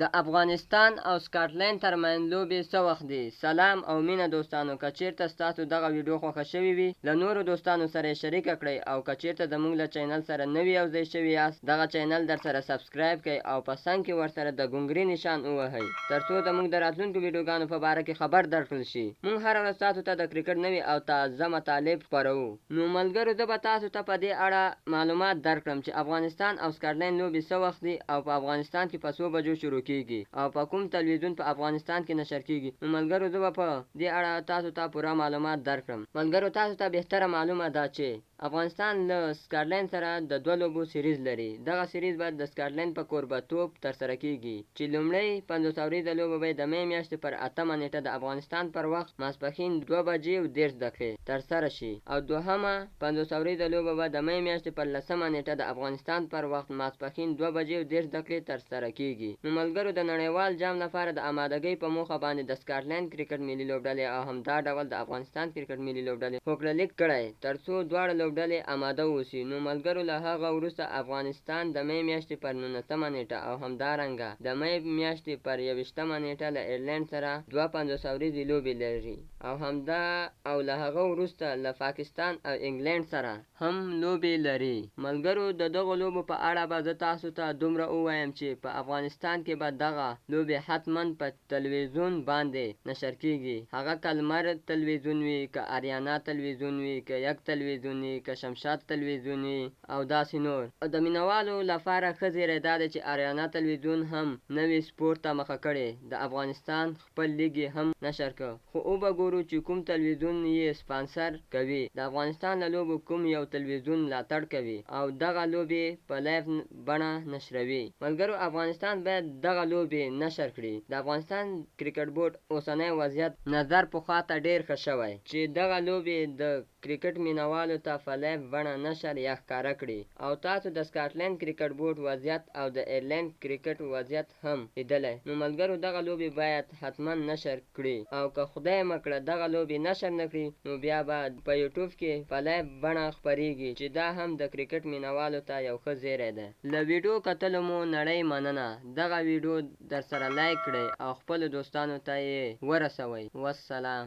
د افغانستان او سکاټلنډ ترمنځ لوبې څه وخت دي؟ سلام او مینه دوستانو که چیرته ستاسو دغه ویډیو خوښه شوې وي له نورو دوستانو سره یې شریکه کړئ او که چیرته زموږ له چینل سره نوي یوځای شوي یاست دغه چینل درسره سبسکرایب کړئ او په څنګ کې ورسره د ګونګري نشان ووهئ ترڅو زموږ د راتلونکو ویډیوګانو په باره کې خبر درکړل شي. موږ هره ورځ تاسو ته د کرکټ نوي او تازه مطالب خپروو. نو ملګرو زه به تاسو ته په دې اړه معلومات درکړم چې افغانستان او سکاټلنډ لوبې څه وخت دي او په افغانستان کې په څو بجو شروع کیږي او په کوم تلویزیون په افغانستان کې نشر کیږي نو ملګرو زه به په دې اړه تاسو ته پوره معلومات درکړم. ملګرو تاسو ته بهتره معلومه ده چې افغانستان له سکاټلنډ سره د دوه لوبو سیریز لري. دغه سیریز به د سکاټلنډ په کوربه توب ترسره کیږي چې لومړۍ 50 اوریزه لوبه به یې د مې میاشتې پر اتمه نیټه د افغانستان پر وخت ماسپښین دوه بجې او 30 دقیقې ترسره شي او دوهمه 50 اوریزه لوبه به د مې میاشتې پر لسمه نیټه د افغانستان پر وخت ماسپښین دوه بجې او 30 دقیقې ترسره کیږي. نو ملګرو د نړیوال جام لپاره د امادګۍ په موخه باندې د سکاټلنډ کرکټ ملي لوبډلې او همدا ډول د افغانستان کرکټ ملي لوبډلې هوکړه لیک کړی ترڅو دواړه لوبډلې اماده اوسي. نو ملګرو له هغه وروسته افغانستان د مې میاشتې پر نولسمه نیټه او همدارنګه د مې میاشتې پر یوویشتمه نیټه له ایرلنډ سره دوه 50 اوریزې لوبې لري او همدا او له هغه وروسته له پاکستان او انګلنډ سره هم لوبې لري. ملګرو د دغو لوبو په اړه به زه تاسو ته دومره ووایم چې په افغانستان کې به دغه لوبې حتما په تلویزون باندې نشر کیږي هغه که لمر تلویزون وي که اریانا تلویزون وي که یک تلویزون وي که شمشاد تلویزون وي او داسې نور. او د مینوالو لپاره ښه زیری دا دی چې اریانا تلویزون هم نوي سپورت ته مخه کړې د افغانستان خپل لیګ یې هم نشر کړ خو وبه ګورو چې کوم تلویزون یې سپانسر کوي د افغانستان له لوبو کوم یو تلویزون ملاتړ کوي او دغه لوبې په لایف بڼه نشروي. ملګرو افغانستان باید دغه لوبې نشر کړي د افغانستان کرکټ بورډ اوسنی وضعیت نظر پخوا ته ډیر ښه شوی چې دغه لوبې د کرکټ مینوالو ته په لایف بڼه نشر یا ښکاره کړي او تاسو د سکاټلنډ کرکټ بورډ وضعیت او د ایرلنډ کرکټ وضعیت هم لیدلی نو ملګرو دغه لوبې باید حتما نشر کړي او که خدای مه کړه دغه لوبې نشر نه کړي نو بیا به په یوټیوب کې په لایف بڼه خپریږي چې دا هم د کرکټ مینوالو ته یو ښه زیری دی. له ویډو کتلو مو نړۍ مننه دغه ویډو درسره لایک کړئ او خپلو دوستانو ته یې ورسوئ. والسلام.